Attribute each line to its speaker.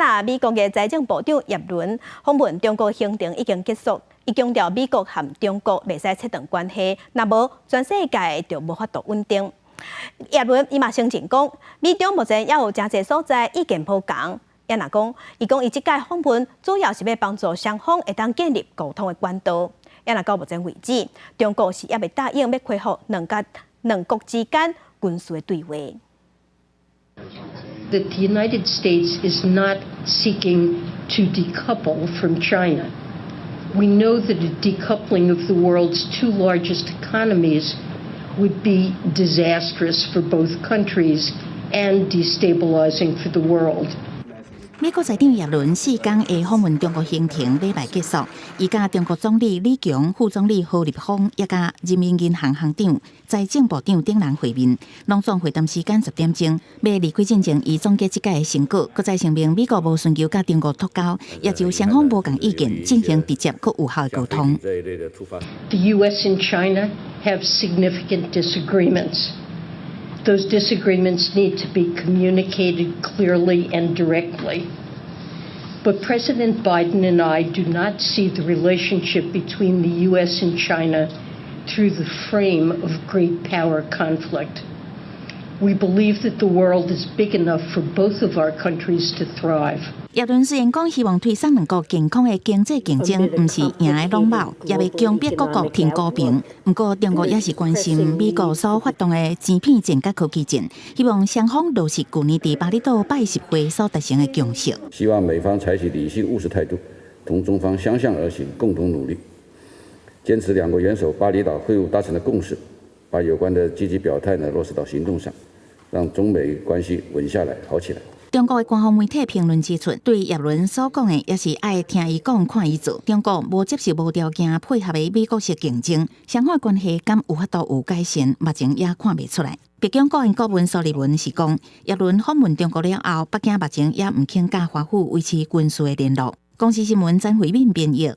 Speaker 1: 啊若美國的財政部長葉倫訪問中國行程已經結束，伊強調美國和中國袂使切斷關係，若無全世界就無法度穩定。葉倫伊嘛承認講，美中目前猶有誠濟所在意見無仝。啊若講，伊講伊這擺訪問主要是欲幫助雙方會當建立溝通的管道。啊若到目前為止，中國是猶未答應欲恢復兩國之間軍事的對話。
Speaker 2: That the United States is not seeking to decouple from China. We know that a decoupling of the world's two largest economies would be disastrous for both countries and destabilizing for the world.
Speaker 3: 美國財長葉倫4天的訪問中國行程禮拜結束，伊佮中國總理李強、副總理何立峰，也佮人民銀行行長、財政部長等人會面，攏總會談時間10點鐘。欲離開進前，伊總結這擺的成果，閣再聲明美國無尋求佮中國脫鈎，也就雙方無仝意見進行直接閣有效的溝通。
Speaker 2: The U.S. and China have significant disagreements. Those disagreements need to be communicated clearly and directly. But President Biden and I do not see the relationship between the U.S. and China through the frame of great power conflict. We believe that the world is big enough for both of our countries to thrive.
Speaker 3: 葉倫雖然講希望推捫兩國健康的經濟競爭，毋是贏的攏老，也袂強迫各國停高平。毋過中國也是關心美國所發動的晶片戰佮科技戰，希望雙方落實舊年佇巴厘島拜習會所達成的共識。
Speaker 4: 希望美方採取理性務實態度，同中方相向而行，共同努力，堅持兩國元首巴厘島會晤達成的共識，把有關的積極表態呢落實到行動上，讓中美關係穩下來、好起來。
Speaker 3: 中國的官方媒體評論指出，對葉倫所講的，也是愛聽伊講、看伊做。中國無接受無條件配合的美國式競爭，雙方關係敢有法度有改善，目前也看袂出來。白宮顧問顧問蘇利文是講，葉倫訪問中國了後，北京目前也毋肯佮華府維持軍事的聯絡。公視新聞曾慧敏編譯。